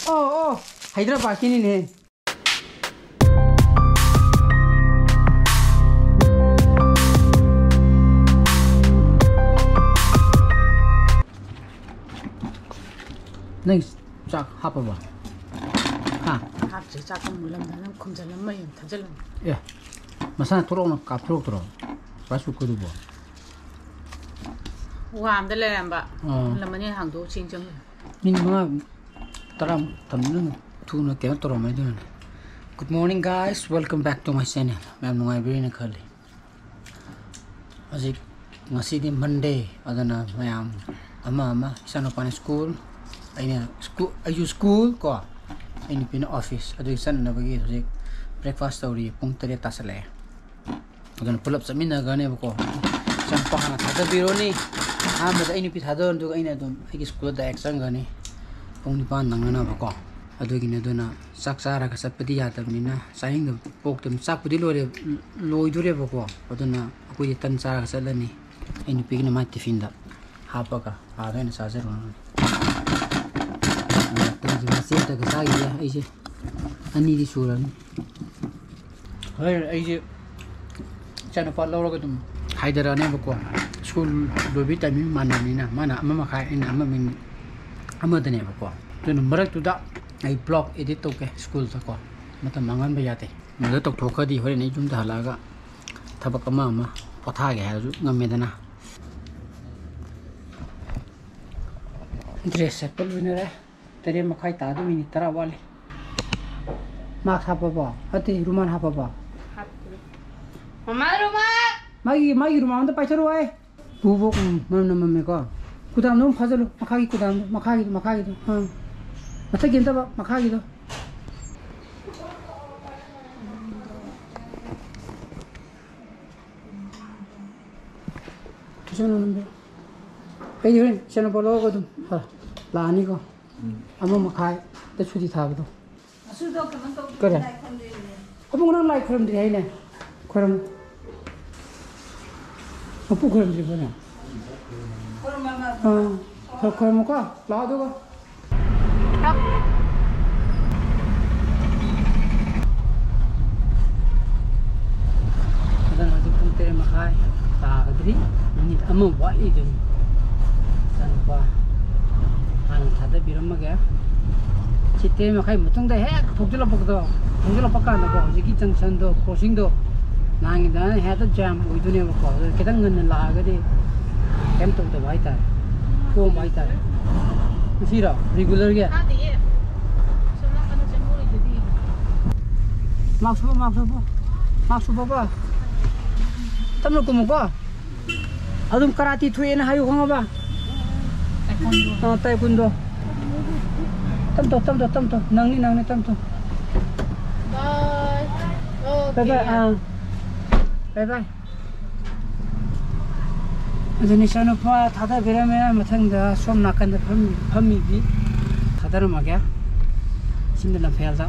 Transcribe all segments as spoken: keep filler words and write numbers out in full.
ꯑꯣ, ꯑꯣ, ꯍꯥꯏꯗ꯭ꯔꯕꯥꯗꯀꯤꯅꯤꯅꯦ꯫ ꯅꯪ ꯆꯥꯛ ꯍꯥꯞꯄꯕꯣ? ꯍꯥ? ꯍꯥꯞꯇ꯭ꯔꯤ, ꯆꯥꯛꯇꯣ ꯃꯨꯜꯂꯝꯗꯅ ꯅꯪ ꯈꯨꯝꯖꯤꯜꯂꯝꯃ ꯌꯦꯡꯉꯨ, ꯊꯥꯖꯤꯜꯂꯝꯃ꯫ ꯑꯦ, ꯃꯁꯥꯅ ꯊꯣꯛꯂꯛꯅ ꯀꯥꯞꯊꯣꯔꯛꯇ꯭ꯔꯣ ꯔꯥꯏꯁ ꯀꯨꯀꯔꯗꯨꯕꯣ? ꯋꯥꯝꯗ ꯂꯩꯔꯝꯕ꯫ ꯑꯣ꯫ ꯃꯨꯜꯂꯝꯃꯅꯤ ꯍꯥꯡꯗꯣꯛꯎ ꯆꯦꯡ ꯆꯪꯉꯨ꯫ ꯃꯤꯅꯤꯠ ꯃꯉꯥ, ꯇꯔꯥꯃꯨꯛ ꯊꯝꯕꯅ ꯊꯨꯅ ꯀꯩꯅꯣ ꯇꯧꯔꯝꯃꯦ ꯑꯗꯨꯅꯅꯦ꯫ Good morning guys, welcome back to my channel. ꯃꯌꯥꯝ ꯅꯨꯡꯉꯥꯏꯕꯤꯔꯤꯅ ꯈꯜꯂꯤ꯫ ꯍꯧꯖꯤꯛ ꯉꯁꯤꯗꯤ Monday, ꯑꯗꯨꯅ ꯃꯌꯥꯝ ꯑꯃ ꯑꯃ, ꯏꯆꯥꯅꯨꯄꯥꯅ school, ꯑꯩꯅ school, ꯑꯩꯁꯨ school ꯀꯣ, ꯑꯩ ꯅꯨꯄꯤꯅ office, ꯑꯗꯨꯒꯤ ꯆꯠꯅꯅꯕꯒꯤ ꯍꯧꯖꯤꯛ breakfast ꯇꯧꯔꯤ꯫ ꯄꯨꯡ ꯇꯔꯦꯠ ꯇꯥꯁꯜꯂꯛꯑꯦ꯫ ꯑꯗꯨꯅ ꯄꯨꯂꯞ ꯆꯠꯃꯤꯟꯅꯒꯅꯦꯕꯀꯣ꯫ ꯏꯆꯥꯅꯨꯄꯥ ꯍꯥꯟꯅ ꯊꯥꯗꯕꯤꯔꯣꯅꯤ꯫ ꯑꯍꯥꯟꯕꯗ ꯑꯩ ꯅꯨꯄꯤ ꯊꯥꯗꯣꯛꯑꯅꯤ, ꯑꯗꯨꯒ ꯑꯩꯅ ꯑꯗꯨꯝ ꯑꯩꯒꯤ school ꯗ direct ꯆꯪꯒꯅꯤ꯫ ꯄꯨꯡ ꯅꯤꯄꯥꯟ ꯅꯪꯅꯅꯕꯀꯣ꯫ ꯑꯗꯨꯒꯤꯅꯤ꯫ ꯑꯗꯨꯅ ꯆꯥꯛ ꯆꯥꯔꯒ ꯆꯠꯄꯗꯤ ꯌꯥꯗꯕꯅꯤꯅ ꯆꯥꯅꯤꯡꯗꯕ ꯄꯣꯛꯇꯕꯅꯤ꯫ ꯆꯥꯛꯄꯨꯗꯤ ꯂꯣꯏꯔꯦ, ꯂꯣꯏꯗꯣꯔꯦꯕꯀꯣ꯫ ꯑꯗꯨꯅ ꯑꯩꯈꯣꯏꯗꯤ ꯇꯟ ꯆꯥꯔꯒ ꯆꯠꯂꯅꯤ꯫ ꯑꯩ ꯅꯨꯄꯤꯒꯤꯅ ꯃꯥꯏ ꯇꯤꯐꯤꯟꯗ ꯍꯥꯞꯄꯒ ꯑꯥꯗ ꯑꯣꯏꯅ ꯆꯥꯖꯔꯨꯔꯅꯤ꯫ ꯇꯟꯁꯦ ꯃꯆꯦꯠ ꯑꯃꯇꯒ ꯆꯥꯈꯤꯗꯦ ꯑꯩꯁꯦ꯫ ꯑꯅꯤꯗꯤ ꯁꯨꯔꯅꯤ꯫ ꯍꯣꯔꯦꯟ ꯑꯩꯁꯦ ꯏꯆꯥꯅꯨꯄꯥ ꯂꯧꯔꯒ ꯑꯗꯨꯝ ꯍꯥꯏꯊꯔꯛꯑꯅꯦꯕꯀꯣ꯫ School ꯂꯣꯏꯕꯒꯤ timing ꯃꯥꯟꯅꯕꯅꯤꯅ, ꯃꯥꯅ ꯑꯃ ꯃꯈꯥꯏ, ꯑꯩꯅ ꯑꯃ ꯃꯤꯅꯤꯠ ꯑꯃꯗꯅꯦꯕꯀꯣ꯫ ꯑꯗꯨꯅ ꯃꯔꯛꯇꯨꯗ ꯑꯩ vlog edit ꯇꯧꯒꯦ school ꯗꯀꯣ꯫ ꯃꯇꯝ ꯃꯥꯡꯍꯟꯕ ꯌꯥꯗꯦ꯫ ꯃꯗꯨ ꯇꯧꯊꯣꯛꯈ꯭ꯔꯗꯤ ꯍꯣꯔꯦꯟ ꯑꯩ ꯌꯨꯝꯗ ꯍꯜꯂꯛꯑꯒ ꯊꯕꯛ ꯑꯃ ꯑꯃ ꯄꯣꯊꯥꯒꯦ ꯍꯥꯏꯔꯁꯨ ꯉꯝꯃꯦꯗꯅ꯫ Dress ꯁꯦꯠꯄ ꯂꯣꯏꯅꯔꯦ꯫ ꯇꯔꯦꯠ ꯃꯈꯥꯏ ꯇꯥꯗꯧ minute ꯇꯔꯥ ꯋꯥꯠꯂꯤ꯫ Mask ꯍꯥꯞꯄꯕꯣ? ꯅꯠꯇꯦ, ꯔꯨꯃꯥꯜ ꯍꯥꯞꯄꯕꯣ? ꯍꯥꯞꯇ꯭ꯔꯤ꯫ ꯃꯃꯥ ꯔꯨꯃꯥꯜ! ꯃꯥꯒꯤ, ꯃꯥꯒꯤ ꯔꯨꯃꯥꯜ ꯑꯝꯇ ꯄꯥꯏꯊꯣꯔꯛꯑꯣ ꯍꯥꯏ꯫ ꯄꯨꯕꯣꯛ, ꯎꯝ, ꯃꯅꯝ ꯅꯝꯃꯝꯃꯦꯀꯣ꯫ ꯀꯨꯗꯥꯝꯗꯣ ꯑꯃꯨꯛ ꯐꯥꯖꯜꯂꯨ꯫ ꯃꯈꯥꯒꯤ ꯀꯨꯗꯥꯝꯗꯣ, ꯃꯈꯥꯒꯤꯗꯣ, ꯃꯈꯥꯒꯤꯗꯣ꯫ ꯑꯥ꯫ ꯃꯊꯛꯀꯤ ꯅꯠꯇꯕ, ꯃꯈꯥꯒꯤꯗꯣ꯫ ꯐꯖꯅ ꯅꯝꯕꯤꯌꯨ꯫ ꯑꯩꯗꯤ ꯍꯣꯔꯦꯟ ꯏꯆꯥꯅꯨꯄꯥ ꯂꯧꯔꯒ ꯑꯗꯨꯝ, ꯍꯣꯏ, ꯂꯥꯛꯑꯅꯤꯀꯣ꯫ ꯑꯃ ꯃꯈꯥꯏꯗ ꯁꯨꯇꯤ ꯊꯥꯕꯗꯣ꯫ ꯀꯔꯤ? ꯑꯕꯨꯡ, ꯅꯪ ꯂꯥꯏ ꯈꯨꯔꯨꯝꯗ꯭ꯔꯤ ꯍꯥꯏꯅꯦ? ꯈꯨꯔꯨꯝ꯫ ꯃꯄꯨ ꯈꯨꯔꯨꯝꯗ꯭ꯔꯤꯕꯣꯅꯦ? ꯑꯥ, ꯈꯔ ꯈꯨꯔꯨꯝꯃꯨꯀꯣ꯫ ꯂꯥꯛꯑꯣ ꯑꯗꯨꯒ꯫ ꯃꯤꯅꯤꯠ ꯑꯃ ꯋꯥꯠꯂꯤꯗꯨꯅꯤ꯫ ꯏꯆꯥꯅꯨꯄꯥ ꯍꯥꯟꯅ ꯊꯥꯗꯕꯤꯔꯝꯃꯒꯦ꯫ ꯁꯤ ꯇꯔꯦꯠ ꯃꯈꯥꯏ ꯃꯇꯨꯡꯗ ꯍꯦꯛ ꯊꯣꯛꯆꯤꯜꯂꯛꯄꯗꯣ, ꯊꯣꯛꯆꯤꯜꯂꯛꯄ ꯀꯥꯟꯗꯀꯣ, ꯍꯧꯖꯤꯛꯀꯤ ꯖꯪꯁꯟꯗꯣ, ꯀ꯭ꯔꯣꯁꯤꯡꯗꯣ, ꯅꯍꯥꯟꯒꯤꯗꯅ ꯍꯦꯛꯇ ꯖꯥꯝ ꯑꯣꯏꯗꯣꯏꯅꯦꯕꯀꯣ꯫ ꯑꯗꯣ ꯈꯤꯇꯪ ꯉꯟꯅ ꯂꯥꯛꯑꯒꯗꯤ ꯀꯩꯝ ꯇꯧꯗꯕ ꯍꯥꯏꯇꯥꯔꯦ, ꯀꯣꯝꯕ ꯍꯥꯏꯇꯥꯔꯦ꯫ ꯉꯁꯤꯔꯣ? ꯔꯤꯒꯨꯂꯔꯒꯤ? ꯃꯥꯛꯁ ꯎꯞꯄꯣ, ꯃꯥꯛꯁ ꯎꯞꯄꯣ꯫ ꯃꯥꯛꯁ ꯎꯞꯄꯣꯀꯣ꯫ ꯇꯞꯅ ꯀꯨꯝꯃꯨꯀꯣ꯫ ꯑꯗꯨꯝ ꯀꯔꯥꯇꯤ ꯊꯣꯛꯑꯦꯅ ꯍꯥꯏꯌꯨ, ꯈꯪꯉꯕ? ꯑꯥ, ꯇꯥꯏꯀꯨꯟꯗꯣ꯫ ꯇꯝ ꯇꯧ, ꯇꯝ ꯇꯧ, ꯇꯝ ꯇꯧ꯫ ꯅꯪꯅꯤ, ꯅꯪꯅꯤ, ꯇꯝ ꯇꯧ꯫ ꯕꯥꯏ ꯕꯥꯏ, ꯑꯥ꯫ ꯕꯥꯏ ꯕꯥꯏ꯫ ꯑꯗꯨꯅꯤ, ꯏꯆꯥꯅꯨꯄꯥ ꯊꯥꯗꯕꯤꯔꯝꯃꯦ꯫ ꯃꯊꯪꯗ ꯁꯣꯝ ꯅꯥꯀꯟꯗ ꯐꯝ-, ꯐꯝꯃꯤꯕꯤ ꯊꯥꯗꯔꯝꯃꯒꯦ꯫ ꯁꯤꯅ ꯂꯝꯐꯦꯜꯗ꯫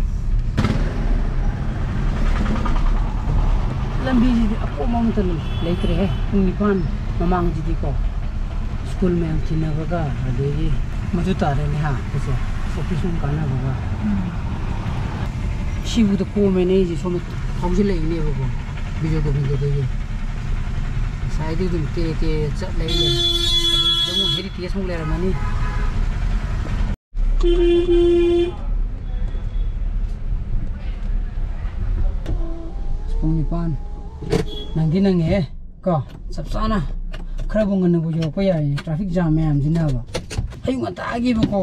ꯂꯝꯕꯤꯁꯤꯗꯤ ꯑꯄꯣꯝꯕ ꯑꯃꯠꯇ ꯂꯩꯇ꯭ꯔꯦꯍꯦ꯫ ꯄꯨꯡ ꯅꯤꯄꯥꯟ ꯃꯃꯥꯡꯁꯤꯗꯤꯀꯣ, ꯁ꯭ꯀꯨꯜ ꯃꯌꯥꯝ ꯊꯤꯟꯅꯕꯒ, ꯑꯗꯒꯤ ꯃꯗꯨ ꯇꯥꯔꯦꯅꯦ ꯍꯥ, ꯑꯩꯈꯣꯏꯁꯦ ꯑꯣꯐꯤꯁ ꯑꯃ ꯀꯥꯟꯅꯕꯒ꯫ ꯁꯤꯕꯨꯗ ꯀꯣꯝꯃꯦꯅꯦ ꯑꯩꯁꯦ ꯁꯣꯝꯗ ꯐꯥꯎꯖꯤꯜꯂꯛꯏꯅꯦꯕꯀꯣ, ꯕꯤꯖꯣꯏ ꯒꯣꯕꯤꯟꯗꯗꯒꯤ꯫ ꯉꯁꯥꯏꯗꯤ ꯑꯗꯨꯝ ꯇꯦ ꯇꯦ ꯆꯠ ꯂꯩ ꯂꯩ꯫ ꯑꯗꯩ ꯁꯤꯗ ꯑꯃꯨꯛ ꯍꯦꯔꯤꯇꯦꯖ ꯑꯃꯨꯛ ꯂꯩꯔꯝꯃꯅꯤ꯫ ꯄꯨꯡ ꯅꯤꯄꯥꯟ꯫ ꯅꯪꯗꯤ ꯅꯪꯉꯦꯍꯦ꯫ ꯀꯣ, ꯆꯞ ꯆꯥꯅ ꯈꯔꯕꯨ ꯉꯟꯅꯕꯨ ꯌꯧꯔꯛꯄ ꯌꯥꯏꯌꯦ, ꯇ꯭ꯔꯥꯐꯤꯛ ꯖꯥꯝ ꯃꯌꯥꯝꯁꯤꯅꯕ꯫ ꯑꯌꯨꯛ ꯉꯟꯇꯥꯒꯤꯕꯀꯣ,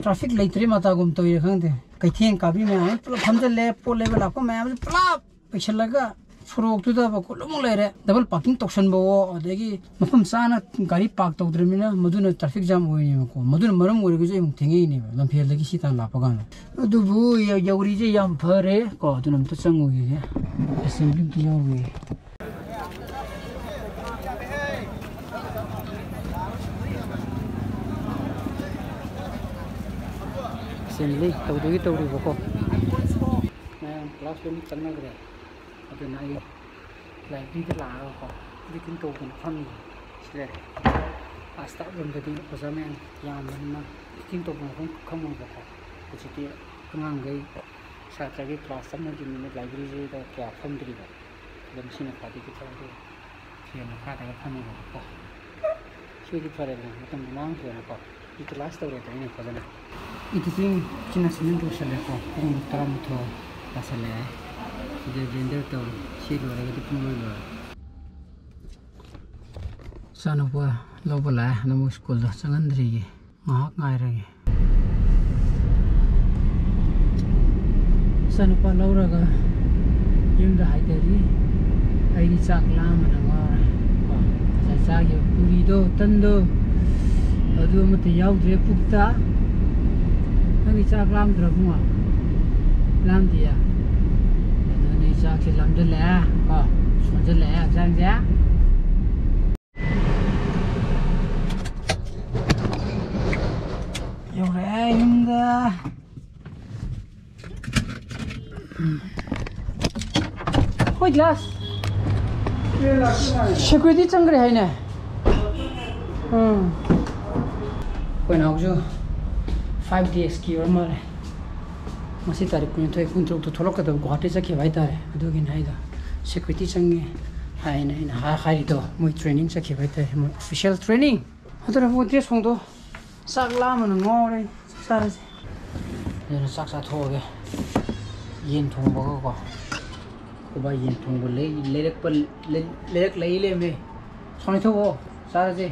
ꯇ꯭ꯔꯥꯐꯤꯛ ꯂꯩꯇ꯭ꯔꯦ ꯃꯇꯥꯒꯨꯝ ꯇꯧꯔꯤꯔꯥ ꯈꯪꯗꯦ, ꯀꯩꯊꯦꯜ ꯀꯥꯕꯤ ꯃꯌꯥꯝ ꯑꯃ ꯄꯨꯂꯞ ꯐꯝꯖꯜꯂꯦ, ꯄꯣꯠ ꯂꯩꯕ ꯂꯥꯛꯄ ꯃꯌꯥꯝꯁꯨ ꯄꯨꯂꯞ ꯄꯩꯁꯜꯂꯒ ꯁꯣꯔꯣꯛꯇꯨꯗꯕ ꯀꯨꯂꯨꯃꯨꯛ ꯂꯩꯔꯦ꯫ ꯗꯕꯜ ꯄꯥꯔꯀꯤꯡ ꯇꯧꯁꯟꯕꯋꯣ, ꯑꯗꯒꯤ ꯃꯐꯝ ꯆꯥꯅ ꯒꯥꯔꯤ ꯄꯥꯔꯛ ꯇꯧꯗ꯭ꯔꯕꯅꯤꯅ ꯃꯗꯨꯅ ꯇ꯭ꯔꯥꯐꯤꯛ ꯖꯥꯝ ꯑꯣꯏꯔꯤꯅꯦꯕꯀꯣ꯫ ꯃꯗꯨꯅ ꯃꯔꯝ ꯑꯣꯏꯔꯒꯁꯨ ꯑꯩ ꯑꯃꯨꯛ ꯊꯦꯡꯉꯛꯏꯅꯦꯕ, ꯂꯝꯐꯦꯜꯗꯒꯤ ꯁꯤ ꯇꯥꯟꯅ ꯂꯥꯛꯄ ꯀꯥꯟꯗ꯫ ꯑꯗꯨꯕꯨ ꯌꯧ-, ꯌꯧꯔꯤꯁꯦ ꯌꯥꯝ ꯐꯔꯦ ꯀꯣ꯫ ꯑꯗꯨꯅ ꯑꯝꯇ ꯆꯪꯉꯨꯈꯤꯒꯦ, ꯑꯦꯁꯦꯝꯕ꯭ꯂꯤ ꯑꯝꯇ ꯌꯥꯎꯔꯨꯒꯦ꯫ ꯑꯦꯁꯦꯝꯕ꯭ꯂꯤ ꯇꯧꯗꯣꯏꯒꯤ ꯇꯧꯔꯤꯕꯀꯣ, ꯃꯌꯥꯝ ꯀ꯭ꯂꯥꯁ ꯂꯣꯏꯅ ꯆꯪꯅꯈ꯭ꯔꯦ꯫ ꯑꯗꯨꯅ ꯑꯩ ꯂꯥꯏꯕ꯭ꯔꯦꯔꯤꯗ ꯂꯥꯛꯑꯒꯀꯣ, ꯔꯤꯗꯤꯡ ꯇꯧꯗꯅ ꯐꯝꯃꯤ꯫ ꯁꯤꯗ ꯀ꯭ꯂꯥꯁ ꯇꯥꯛꯂꯝꯗꯗꯤ ꯑꯣꯖꯥ ꯃꯌꯥꯝ ꯌꯥꯝꯕꯅꯤꯅ ꯔꯤꯗꯤꯡ ꯇꯧꯕ ꯃꯐꯝ ꯈꯪꯉꯣꯏꯕꯀꯣ꯫ ꯍꯧꯖꯤꯛꯇꯤ ꯑꯉꯥꯡꯈꯩ, ꯁꯥꯇ꯭ꯔꯒꯤ ꯀ꯭ꯂꯥꯁ ꯑꯃꯒꯤ ꯃꯤꯅꯤꯠ ꯂꯥꯏꯕ꯭ꯔꯦꯔꯤꯁꯤꯗ ꯀꯌꯥ ꯐꯝꯗ꯭ꯔꯤꯕ꯫ ꯑꯗꯨꯅ ꯁꯤꯅ ꯈ꯭ꯋꯥꯏꯗꯒꯤ ꯐꯔꯦ꯫ ꯁꯦꯟꯅ ꯐꯥꯗꯒ ꯐꯝꯃꯦꯕꯀꯣ꯫ ꯁꯤꯗꯤ ꯐꯔꯦꯗꯅ, ꯃꯇꯝꯗꯣ ꯃꯥꯡꯗ꯭ꯔꯦꯅꯀꯣ, ꯌꯨꯇꯤꯂꯥꯏꯁ ꯇꯧꯔꯦꯗꯅ ꯑꯩꯅ ꯐꯖꯅ꯫ ꯏꯗꯤꯇꯤꯡ ꯁꯤꯅ ꯁꯤꯃꯦꯟ ꯂꯣꯏꯁꯜꯂꯦꯀꯣ꯫ ꯄꯨꯡ ꯇꯔꯥꯃꯥꯊꯣꯏ ꯇꯥꯁꯜꯂꯛꯑꯦ꯫ ꯁꯤꯗ ꯔꯦꯟꯗꯔ ꯇꯧꯔꯤ꯫ ꯁꯤ ꯂꯣꯏꯔꯒꯗꯤ ꯄꯨꯡ ꯂꯣꯏ ꯂꯣꯏꯔꯦ꯫ ꯏꯆꯥꯅꯨꯄꯥ ꯂꯧꯕ ꯂꯥꯛꯑꯦ, ꯑꯗꯣ ꯃꯣꯏ ꯁ꯭ꯀꯨꯜꯗ ꯆꯪꯍꯟꯗ꯭ꯔꯤꯌꯦ꯫ ꯉꯥꯏꯍꯥꯛ ꯉꯥꯏꯔꯒꯦ꯫ ꯏꯆꯥꯅꯨꯄꯥ ꯂꯧꯔꯒ ꯌꯨꯝꯗ ꯍꯥꯏꯗꯔꯤ꯫ ꯑꯩꯗꯤ ꯆꯥꯛ ꯂꯥꯝꯕꯅ ꯉꯥꯎꯔꯦ꯫ ꯀꯣ, ꯉꯁꯥꯏ ꯆꯥꯈꯤꯕ ꯄꯨꯔꯤꯗꯣ, ꯇꯟꯗꯣ, ꯑꯗꯨ ꯑꯃꯠꯇ ꯌꯥꯎꯗ꯭ꯔꯦ ꯄꯨꯛꯇ꯫ ꯅꯪꯗꯤ ꯆꯥꯛ ꯂꯥꯝꯗ꯭ꯔꯕꯣ? ꯂꯥꯝꯗꯤꯌꯦ? ꯑꯗꯨꯅꯤ, ꯆꯥꯛꯁꯦ ꯂꯥꯝꯖꯜꯂꯛꯑꯦ꯫ ꯀꯣ, ꯁꯣꯟꯖꯜꯂꯛꯑꯦ ꯍꯛꯆꯥꯡꯁꯦ꯫ ꯌꯧꯔꯛꯑꯦ ꯌꯨꯝꯗ꯫ ꯎꯝ꯫ ꯑꯩꯈꯣꯏ ꯒ꯭ꯂꯥꯁ꯫ ꯁꯦꯀ꯭ꯌꯨꯔꯤꯇꯤ ꯆꯪꯈ꯭ꯔꯦ ꯍꯥꯏꯅꯦ꯫ ꯎꯝ꯫ ꯑꯩꯈꯣꯏ ꯅꯥꯎꯁꯨ ꯐꯥꯏꯚ ꯗꯦꯖꯀꯤ ꯑꯣꯏꯔ ꯃꯥꯜꯂꯦ꯫ ꯉꯁꯤ ꯇꯥꯔꯤꯛ ꯀꯨꯟꯅꯤꯊꯣꯏ, ꯀꯨꯟꯇꯔꯨꯛꯇ ꯊꯣꯛꯂꯛꯀꯗꯕ ꯒꯨꯋꯥꯍꯥꯇꯤ ꯆꯠꯈꯤꯕ ꯍꯥꯏꯇꯥꯔꯦ꯫ ꯑꯗꯨꯒꯤꯅꯤ ꯑꯩꯗꯣ ꯁꯦꯀ꯭ꯌꯨꯔꯤꯇꯤ ꯆꯪꯉꯦ ꯍꯥꯏꯅ ꯑꯩꯅ ꯍꯥꯏ-, ꯍꯥꯏꯔꯤꯗꯣ꯫ ꯃꯣꯏ ꯇ꯭ꯔꯦꯅꯤꯡ ꯆꯠꯈꯤꯕ ꯍꯥꯏꯇꯥꯔꯦ, ꯃꯣꯏ ꯑꯣꯐꯤꯁꯤꯌꯦꯜ ꯇ꯭ꯔꯦꯅꯤꯡ꯫ ꯑꯗꯨꯅ ꯑꯃꯨꯛ ꯗ꯭ꯔꯦꯁ ꯍꯣꯡꯗꯣ꯫ ꯆꯥꯛ ꯂꯥꯝꯕꯅ ꯉꯥꯎꯔꯦ꯫ ꯆꯥꯛ ꯆꯥꯔꯁꯦ꯫ ꯑꯗꯨꯅ ꯆꯥꯛ ꯆꯥꯊꯣꯛꯑꯒꯦ꯫ ꯌꯦꯟ ꯊꯣꯡꯕꯒꯀꯣ꯫ ꯑꯩꯈꯣꯏ ꯕꯥ ꯌꯦꯟ ꯊꯣꯡꯕ ꯂꯩ-, ꯂꯩꯔꯛꯄ, ꯂꯩ-, ꯂꯩꯔꯛ ꯂꯩ ꯂꯩꯔꯝꯃꯦ꯫ ꯁꯣꯝꯗ ꯊꯣꯛꯑꯣ, ꯆꯥꯔꯁꯦ꯫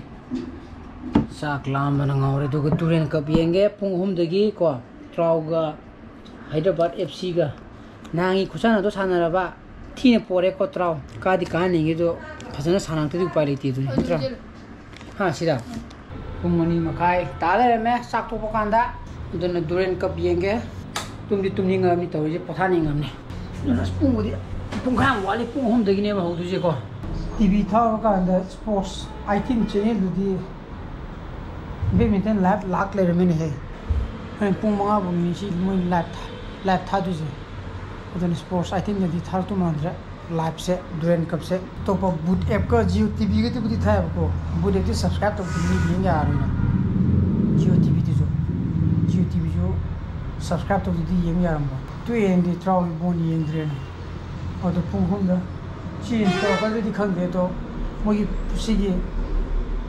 ꯆꯥꯛ ꯂꯥꯝꯕꯅ ꯉꯥꯎꯔꯦ꯫ ꯑꯗꯨꯒ ꯇꯨꯔꯦꯟ ꯀꯞ ꯌꯦꯡꯒꯦ ꯄꯨꯡ ꯑꯍꯨꯝꯗꯒꯤ ꯀꯣ, ꯇ꯭ꯔꯥꯎꯒ ꯍꯥꯏꯗ꯭ꯔꯕꯥꯗ ꯑꯦꯐ ꯁꯤꯒ꯫ ꯅꯍꯥꯟꯒꯤ ꯈꯨꯠꯁꯥꯟꯅꯗꯣ ꯁꯥꯟꯅꯔꯕ? ꯊꯤꯅ ꯄꯣꯔꯦꯀꯣ ꯇ꯭ꯔꯥꯎ꯫ ꯀꯥꯗꯤ ꯀꯥꯍꯟꯅꯤꯡꯉꯤ ꯑꯗꯣ ꯐꯖꯅ ꯁꯥꯟꯅꯔꯛꯇ꯭ꯔꯗꯤ ꯎꯄꯥꯏ ꯂꯩꯇꯦ ꯑꯗꯨꯅꯤ, ꯅꯠꯇ꯭ꯔꯥ? ꯍꯥ, ꯁꯤꯗ? ꯄꯨꯡ ꯃꯔꯤ ꯃꯈꯥꯏ ꯇꯥ ꯂꯩꯔꯝꯃꯦ ꯆꯥꯛ ꯇꯣꯛꯄ ꯀꯥꯟꯗ꯫ ꯑꯗꯨꯅ ꯇꯨꯔꯦꯟ ꯀꯞ ꯌꯦꯡꯒꯦ꯫ ꯇꯨꯝꯗꯤ ꯇꯨꯝꯅꯤꯡꯉꯕꯅꯤ ꯇꯧꯔꯤꯁꯦ, ꯄꯣꯊꯥꯅꯤꯡꯉꯕꯅꯤ꯫ ꯑꯗꯨꯅ ꯑꯁ ꯄꯨꯡꯕꯨꯗꯤ ꯄꯨꯡꯈꯥꯏꯃꯨꯛ ꯋꯥꯠꯂꯤ, ꯄꯨꯡ ꯑꯍꯨꯝꯗꯒꯤꯅꯦꯕ ꯍꯧꯗꯣꯏꯁꯦꯀꯣ꯫ ꯇꯤ ꯚꯤ ꯊꯥꯕ ꯀꯥꯟꯗ ꯁ꯭ꯄꯣꯔꯠꯁ ꯑꯥꯏꯇꯤꯟ ꯆꯦꯅꯦꯜꯗꯨꯗꯤ ꯕꯦꯗꯃꯤꯟꯇꯟ ꯂꯥꯏꯚ ꯂꯥꯛ ꯂꯩꯔꯝꯃꯤꯅꯦꯍꯦ꯫ ꯍꯣꯔꯦꯟ ꯄꯨꯡ ꯃꯉꯥ ꯐꯥꯎꯅꯤ ꯁꯤ ꯃꯣꯏ ꯂꯥꯏꯚ ꯊꯥ-, ꯂꯥꯏꯚ ꯊꯥꯗꯣꯏꯁꯦ꯫ ꯑꯗꯨꯅ ꯁ꯭ꯄꯣꯔꯠꯁ ꯑꯥꯏꯇꯤꯟꯗꯗꯤ ꯊꯥꯔꯛꯇꯧ ꯃꯥꯟꯗ꯭ꯔꯦ꯫ ꯂꯥꯏꯚꯁꯦ, ꯗꯨꯔꯦꯟ ꯀꯞꯁꯦ꯫ ꯑꯇꯣꯞꯄ ꯕꯨꯠ ꯑꯦꯞꯀ ꯖꯤꯑꯣ ꯇꯤ ꯚꯤꯒꯗꯨꯕꯨꯗꯤ ꯊꯥꯏꯕꯀꯣ꯫ ꯕꯨꯠ ꯑꯦꯞꯇꯤ ꯁꯕꯁꯀ꯭ꯔꯥꯏꯕ ꯇꯧꯗ꯭ꯔꯗꯤ ꯌꯦꯡ ꯌꯥꯔꯣꯏꯅ꯫ ꯖꯤꯑꯣ ꯇꯤ ꯚꯤꯗꯨꯁꯨ, ꯖꯤꯑꯣ ꯇꯤ ꯚꯤꯁꯨ ꯁꯕꯁꯀ꯭ꯔꯥꯏꯕ ꯇꯧꯗ꯭ꯔꯗꯤ ꯌꯦꯡ ꯌꯥꯔꯝꯃꯣꯏ꯫ ꯇꯨ ꯑꯦ ꯑꯦꯝꯗꯤ ꯇ꯭ꯔꯥꯎꯒꯤ ꯕꯣꯟ ꯌꯦꯡꯗ꯭ꯔꯦꯅ꯫ ꯑꯗꯣ ꯄꯨꯡ ꯑꯍꯨꯝꯗ ꯆꯦꯟꯖ ꯇꯧꯔꯛꯀꯗ꯭ꯔꯗꯤ ꯈꯪꯗꯦ꯫ ꯑꯗꯣ ꯃꯣꯏꯒꯤ ꯁꯤꯒꯤ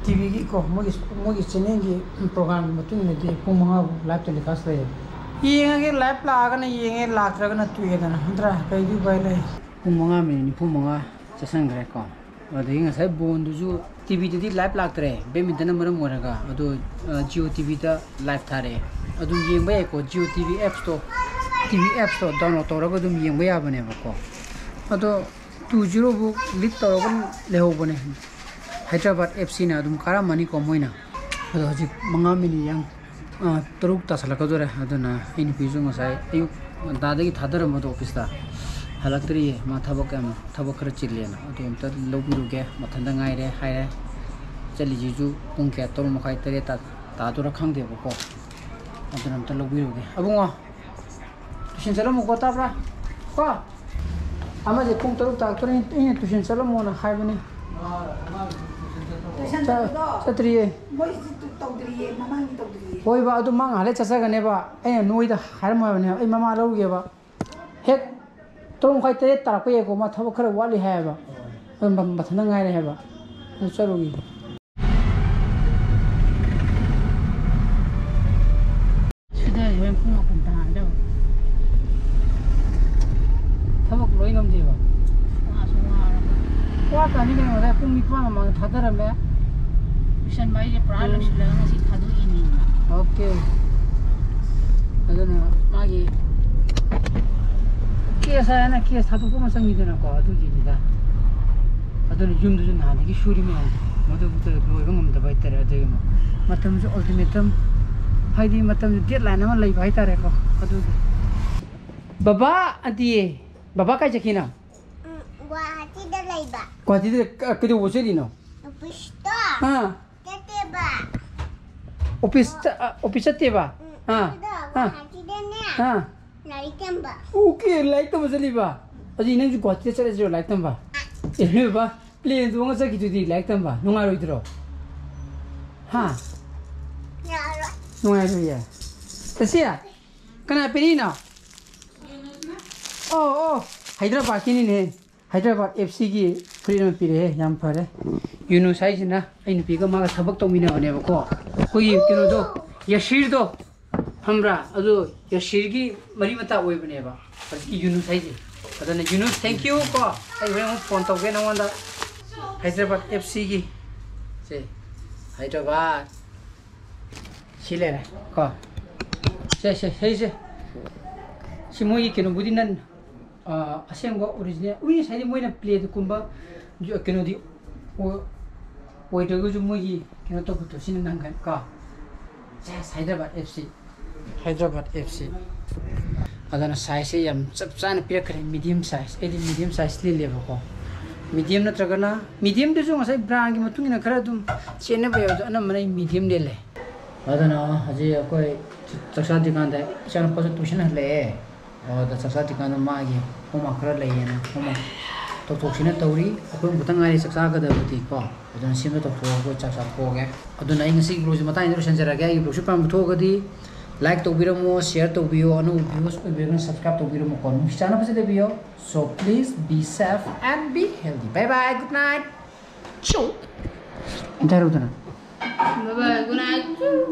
ꯇꯤ ꯚꯤꯒꯤꯀꯣ, ꯃꯣꯏꯒꯤ, ꯃꯣꯏꯒꯤ ꯆꯦꯅꯦꯜꯒꯤ ꯄ꯭ꯔꯣꯒ꯭ꯔꯥꯝꯒꯤ ꯃꯇꯨꯡ ꯏꯟꯅꯗꯤ ꯄꯨꯡ ꯃꯉꯥ ꯐꯥꯎ ꯂꯥꯏꯞ ꯇꯦꯂꯤꯀꯥꯁ ꯂꯩꯌꯦꯕ꯫ ꯌꯦꯡꯉꯒꯦ, ꯂꯥꯏꯞ ꯂꯥꯛꯑꯒꯅ ꯌꯦꯡꯉꯦ, ꯂꯥꯛꯇ꯭ꯔꯒꯅ ꯇꯣꯛꯑꯦꯗꯅ, ꯅꯠꯇ꯭ꯔꯥ? ꯀꯩꯗꯤ ꯎꯄꯥꯏ ꯂꯩ? ꯄꯨꯡ ꯃꯉꯥ ꯃꯤꯅꯤꯠ ꯅꯤꯐꯨ ꯃꯉꯥ ꯆꯠꯁꯟꯈ꯭ꯔꯦꯀꯣ꯫ ꯑꯗꯒꯤ ꯉꯁꯥꯏ ꯕꯣꯟꯗꯨꯁꯨ ꯇꯤ ꯚꯤꯗꯗꯤ ꯂꯥꯏꯞ ꯂꯥꯛꯇ꯭ꯔꯦ, ꯕꯦꯗꯃꯤꯟꯇꯟꯅ ꯃꯔꯝ ꯑꯣꯏꯔꯒ, ꯑꯗꯣ, ꯑ, ꯖꯤꯑꯣ ꯇꯤ ꯚꯤꯗ ꯂꯥꯏꯞ ꯊꯥꯔꯛꯑꯦ꯫ ꯑꯗꯨꯝ ꯌꯦꯡꯕ ꯌꯥꯏꯀꯣ, ꯖꯤꯑꯣ ꯇꯤ ꯚꯤ ꯑꯦꯞꯁꯇꯣ, ꯇꯤ ꯚꯤ ꯑꯦꯞꯁꯇꯣ ꯗꯥꯎꯟꯂꯣꯗ ꯇꯧꯔꯒ ꯑꯗꯨꯝ ꯌꯦꯡꯕ ꯌꯥꯕꯅꯦꯕꯀꯣ꯫ ꯑꯗꯣ ꯇꯨ ꯖꯤꯔꯣ ꯐꯥꯎ ꯂꯤꯗ ꯇꯧꯔꯒ ꯂꯩꯍꯧꯕꯅꯦ꯫ ꯍꯥꯏꯗ꯭ꯔꯕꯥꯗ ꯑꯦꯐ ꯁꯤꯅ ꯑꯗꯨꯝ ꯀꯥꯔꯝꯃꯅꯤꯀꯣ ꯃꯣꯏꯅ꯫ ꯑꯗꯣ ꯍꯧꯖꯤꯛ ꯃꯉꯥ ꯃꯤꯅꯤꯠ ꯌꯥꯡ-, ꯑ, ꯇꯔꯨꯛ ꯇꯥꯁꯜꯂꯛꯀꯗꯣꯔꯦ꯫ ꯑꯗꯨꯅ ꯑꯩ ꯅꯨꯄꯤꯁꯨ ꯉꯁꯥꯏ ꯑꯌꯨꯛ ꯉꯟꯇꯥꯗꯒꯤ ꯊꯥꯗꯔꯝꯕꯗꯣ ꯑꯣꯐꯤꯁꯇ ꯍꯜꯂꯛꯇ꯭ꯔꯤꯌꯦ꯫ ꯃꯥ ꯊꯕꯛ ꯌꯥꯝ, ꯊꯕꯛ ꯈꯔ ꯆꯤꯜꯂꯦꯅ꯫ ꯑꯗꯨ ꯑꯝꯇ ꯂꯧꯕꯤꯔꯨꯒꯦ꯫ ꯃꯊꯟꯇ ꯉꯥꯏꯔꯦ ꯍꯥꯏꯔꯦ꯫ ꯆꯠꯂꯤꯁꯤꯁꯨ ꯄꯨꯡ ꯀꯌꯥ, ꯇꯔꯨꯛ ꯃꯈꯥꯏ, ꯇꯔꯦꯠ ꯇꯥ-, ꯇꯥꯗꯣꯏꯔꯥ ꯈꯪꯗꯦꯕꯀꯣ꯫ ꯑꯗꯨꯅ ꯑꯝꯇ ꯂꯧꯕꯤꯔꯨꯒꯦ꯫ ꯑꯕꯨꯡꯉꯣ, ꯇꯨꯏꯁꯟ ꯆꯠꯂꯝꯃꯨꯀꯣ, ꯇꯥꯕ꯭ꯔꯥ? ꯀꯣ? ꯑꯃꯁꯦ ꯄꯨꯡ ꯇꯔꯨꯛ ꯇꯥꯔꯛꯇꯣꯔꯦ, ꯑꯩꯅ ꯇꯨꯏꯁꯟ ꯆꯠꯂꯝꯃꯣꯅ ꯍꯥꯏꯕꯅꯤ꯫ ꯇꯨꯏꯁꯟ ꯆꯠ-, ꯆꯠꯄꯗꯣ ꯆꯠꯇ꯭ꯔꯤꯌꯦ꯫ ꯃꯣꯏꯁꯤ ꯇꯧꯗ꯭ꯔꯤꯌꯦ, ꯃꯃꯥꯡꯒꯤ ꯇꯧꯗ꯭ꯔꯤꯌꯦ꯫ ꯍꯣꯏꯕ, ꯑꯗꯨ ꯃꯥ ꯉꯥꯏꯍꯥꯛ ꯂꯩ ꯆꯠꯆꯒꯅꯦꯕ꯫ ꯑꯩꯅ ꯅꯣꯏꯗ ꯍꯥꯏꯔꯝꯃꯣ ꯍꯥꯏꯕꯅꯦ, ꯑꯩ ꯃꯃꯥ ꯂꯧꯔꯨꯒꯦꯕ꯫ ꯍꯦꯛ ꯇꯔꯨꯛ ꯃꯈꯥꯏ, ꯇꯔꯦꯠ ꯇꯥꯔꯛꯄ ꯌꯥꯏꯀꯣ, ꯃꯥ ꯊꯕꯛ ꯈꯔ ꯋꯥꯠꯂꯤ ꯍꯥꯏꯌꯦꯕ꯫ ꯑꯗꯨ ꯃ-, ꯃꯊꯟꯇ ꯉꯥꯏꯔꯦ ꯍꯥꯏꯕ꯫ ꯑꯗꯨ ꯆꯠꯂꯨꯒꯦ꯫ ꯁꯤꯗ ꯍꯣꯔꯦꯟ ꯄꯨꯡ ꯃꯥꯄꯟ ꯇꯥꯔꯗꯕ꯫ ꯊꯕꯛ ꯂꯣꯏ ꯉꯝꯗꯦꯕ꯫ ꯋꯥꯁꯨ ꯋꯥꯔꯕ꯫ ꯋꯥ ꯇꯥꯅꯤ ꯀꯩꯅꯣ, ꯉꯁꯥꯏ ꯄꯨꯡ ꯅꯤꯄꯥꯟ ꯃꯃꯥꯡꯗ ꯊꯥꯗꯔꯝꯃꯦ꯫ ꯂꯣꯏꯁꯟꯕ ꯍꯥꯏꯁꯦ ꯄꯨꯔꯥ ꯎꯝ꯫ ꯂꯣꯏꯁꯤꯜꯂꯒ ꯉꯁꯤ ꯊꯥꯗꯣꯛꯏꯅꯤꯅ꯫ ꯑꯣꯀꯦ꯫ ꯑꯗꯨꯅ ꯃꯥꯒꯤ ꯀꯦꯁ ꯍꯥꯏꯅ ꯀꯦꯁ ꯊꯥꯗꯣꯛꯄ ꯑꯃ ꯆꯪꯉꯤꯗꯅꯀꯣ, ꯑꯗꯨꯒꯤꯅꯤꯗ꯫ ꯑꯗꯨꯅ ꯌꯨꯝꯗꯁꯨ ꯅꯍꯥꯟꯗꯒꯤ ꯁꯨꯔꯤ ꯃꯌꯥꯝꯁꯦ ꯃꯗꯨꯕꯨꯛꯇ ꯂꯣꯏꯕ ꯉꯝꯗꯕ ꯍꯥꯏꯇꯥꯔꯦ꯫ ꯑꯗꯨꯒꯤ ꯃꯇꯝꯁꯨ ꯑꯜꯇꯤꯃꯦꯇꯝ, ꯍꯥꯏꯗꯤ ꯃꯇꯝꯁꯨ ꯗꯦꯠꯂꯥꯏꯟ ꯑꯃ ꯂꯩꯕ ꯍꯥꯏꯇꯥꯔꯦꯀꯣ꯫ ꯑꯗꯨꯒꯤ ꯕꯕꯥ ꯑꯗꯤꯌꯦ, ꯕꯕꯥ ꯀꯥꯏ ꯆꯠꯈꯤꯅꯣ? ꯎꯝ, ꯒꯨꯋꯥꯍꯥꯇꯤꯗ ꯂꯩꯕ꯫ ꯒꯨꯋꯥꯍꯥꯇꯤꯗ ꯀ-, ꯀꯩꯗꯧꯕ ꯆꯠꯂꯤꯅꯣ? ꯑꯣꯐꯤꯁꯇ ꯑꯥ꯫ ꯆꯠꯇꯦꯕ꯫ ꯑꯣꯐꯤꯁꯇ, ꯑ, ꯑꯣꯐꯤꯁ ꯆꯠꯇꯦꯕ? ꯎꯝ, ꯑꯥ, ꯑꯗꯨꯗ ꯑꯥ꯫ ꯒꯨꯋꯥꯍꯥꯇꯤꯗꯅꯦ ꯑꯥ꯫ ꯂꯥꯏꯔꯤꯛ ꯇꯝꯕ꯫ ꯑꯣꯀꯦ, ꯂꯥꯏꯔꯤꯛ ꯇꯝꯕ ꯆꯠꯂꯤꯕ? ꯑꯗꯨꯗꯤ ꯅꯪꯁꯨ ꯒꯨꯋꯥꯍꯥꯇꯤꯗ ꯆꯠꯂꯁꯤꯔꯣ ꯂꯥꯏꯔꯤꯛ ꯇꯝꯕ? ꯑꯦ, ꯅꯣꯏ ꯕꯕꯥ ꯄ꯭ꯂꯦꯟ ꯇꯣꯡꯉ ꯆꯠꯈꯤꯗꯨꯗꯤ ꯂꯥꯏꯔꯤꯛ ꯇꯝꯕ ꯅꯨꯡꯉꯥꯏꯔꯣꯏꯗ꯭ꯔꯣ? ꯍꯥ? ꯌꯥꯔꯣꯏ꯫ ꯅꯨꯡꯉꯥꯏꯔꯣꯏꯌꯦ꯫ ꯇꯁꯤ? ꯀꯅꯥ ꯄꯤꯔꯤꯅꯣ? ꯑꯣ, ꯑꯣ, ꯍꯥꯏꯗ꯭ꯔꯕꯥꯗꯀꯤꯅꯤꯅꯦ꯫ ꯍꯥꯏꯗ꯭ꯔꯕꯥꯗ ꯑꯦꯐ ꯁꯤꯒꯤ ꯐꯨꯔꯤꯠ ꯑꯃ ꯄꯤꯔꯛꯑꯦ, ꯌꯥꯝ ꯐꯔꯦ꯫ ꯌꯨꯅꯨꯁ ꯍꯥꯏꯁꯤꯅ ꯑꯩ ꯅꯨꯄꯤꯒ ꯃꯥꯒ ꯊꯕꯛ ꯇꯧꯃꯤꯟꯅꯕꯅꯦꯕꯀꯣ꯫ ꯑꯩꯈꯣꯏꯒꯤ ꯀꯩꯅꯣꯗꯣ, ꯌꯥꯁꯤꯔꯗꯣ, ꯈꯪꯕ꯭ꯔꯥ? ꯑꯗꯣ ꯌꯥꯁꯤꯔꯒꯤ ꯃꯔꯤ ꯃꯇꯥ ꯑꯣꯏꯕꯅꯦꯕ ꯍꯧꯖꯤꯛꯀꯤ ꯌꯨꯅꯨꯁ ꯍꯥꯏꯁꯦ꯫ ꯑꯗꯨꯅ ꯌꯨꯅꯨꯁ, thank you ꯀꯣ꯫ ꯑꯩ ꯍꯣꯔꯦꯟ ꯑꯃꯨꯛ ꯐꯣꯟ ꯇꯧꯒꯦ ꯅꯉꯣꯟꯗ꯫ ꯍꯥꯏꯗ꯭ꯔꯕꯥꯗ ꯑꯦꯐ ꯁꯤꯒꯤ ꯁꯦ, ꯍꯥꯏꯗ꯭ꯔꯕꯥꯗ꯫ ꯁꯤ ꯂꯩꯔꯦ ꯀꯣ꯫ ꯁꯦ, ꯁꯦ, ꯁꯦ, ꯁꯦ꯫ ꯁꯤ ꯃꯣꯏꯒꯤ ꯀꯩꯅꯣꯕꯨꯗꯤ ꯅꯟ, ꯑ, ꯑꯁꯦꯡꯕ ꯑꯣꯔꯤꯖꯤꯅꯦꯜ꯫ ꯎꯏ, ꯉꯁꯥꯏꯗꯤ ꯃꯣꯏꯅ ꯄ꯭ꯂꯦꯗꯨꯒꯨꯝꯕ ꯖꯨ-, ꯀꯩꯅꯣꯗꯤ ꯑꯣ-, ꯑꯣꯏꯗ꯭ꯔꯒꯁꯨ ꯃꯣꯏꯒꯤ ꯀꯩꯅꯣ ꯇꯧꯕꯗꯣ ꯁꯤꯅ ꯅꯪꯒꯅꯤ ꯀꯣ꯫ ꯁꯦꯁ, Hyderabad F C. Hyderabad F C. ꯑꯗꯨꯅ ꯁꯥꯏꯖꯁꯦ ꯌꯥꯝ ꯆꯞ ꯆꯥꯅ ꯄꯤꯔꯛꯈ꯭ꯔꯦ, ꯃꯤꯗꯤꯌꯝ ꯁꯥꯏꯖ꯫ ꯑꯩꯗꯤ ꯃꯤꯗꯤꯌꯝ ꯁꯥꯏꯖ ꯂꯤꯠꯂꯦꯕꯀꯣ꯫ ꯃꯤꯗꯤꯌꯝ ꯅꯠꯇ꯭ꯔꯒꯅ, ꯃꯤꯗꯤꯌꯝꯗꯨꯁꯨ ꯉꯁꯥꯏ ꯕ꯭ꯔꯥꯟꯒꯤ ꯃꯇꯨꯡ ꯏꯟꯅ ꯈꯔ ꯑꯗꯨꯝ ꯆꯦꯟꯅꯕ ꯌꯥꯎꯋꯦ, ꯑꯗꯣ ꯑꯅꯝꯕꯅ ꯑꯩ ꯃꯤꯗꯤꯌꯝ ꯂꯤꯠꯂꯦ꯫ ꯑꯗꯨꯅ ꯍꯧꯖꯤꯛ ꯑꯩꯈꯣꯏ ꯆꯥꯛ ꯆꯥꯗ꯭ꯔꯤꯀꯥꯟꯗ ꯏꯆꯥꯅꯨꯄꯥꯁꯨ ꯇꯨꯏꯁꯟ ꯍꯜꯂꯛꯑꯦ꯫ ꯑꯗ ꯆꯥꯛ ꯆꯥꯗ꯭ꯔꯤꯀꯥꯟꯗ ꯃꯥꯒꯤ ꯍꯣꯝꯋꯥꯛ ꯈꯔ ꯂꯩꯌꯦꯅ ꯍꯣꯝꯋꯥꯛ ꯇꯧꯊꯣꯛꯁꯤꯅ ꯇꯧꯔꯤ꯫ ꯑꯩꯈꯣꯏ ꯑꯃꯨꯛꯇ ꯉꯥꯏꯔꯤ ꯆꯥꯛ ꯆꯥꯒꯗꯕꯗꯤꯀꯣ꯫ ꯑꯗꯨꯅ ꯁꯦꯝꯕ ꯇꯧꯊꯣꯛꯑꯒ ꯑꯩꯈꯣꯏ ꯆꯥꯛ ꯆꯥꯊꯣꯛꯑꯒꯦ꯫ ꯑꯗꯨꯅ ꯑꯩ ꯉꯁꯤꯒꯤ vlogꯁꯦ ꯃꯇꯥꯡꯁꯤꯗ ꯂꯣꯏꯁꯤꯟꯖꯔꯒꯦ꯫ ꯑꯩꯒꯤ vlogꯁꯦ ꯄꯥꯝꯕ ꯊꯣꯛꯑꯒꯗꯤ like ꯇꯧꯕꯤꯔꯝꯃꯣ, share ꯇꯧꯕꯤꯌꯣ, ꯑꯅꯧꯕ viewers ꯑꯣꯏꯕꯤꯔꯒꯅ subscribe ꯇꯧꯕꯤꯔꯝꯃꯨꯀꯣ꯫ ꯅꯨꯡꯁꯤ ꯆꯥꯟꯅꯕꯁꯦ ꯂꯩꯕꯤꯌꯣ꯫ So please be safe and be healthy. Bye bye, good night. ꯆꯣ꯫ ꯑꯝꯇ ꯍꯥꯏꯔꯛꯎꯗꯅ꯫ Bye bye, good night.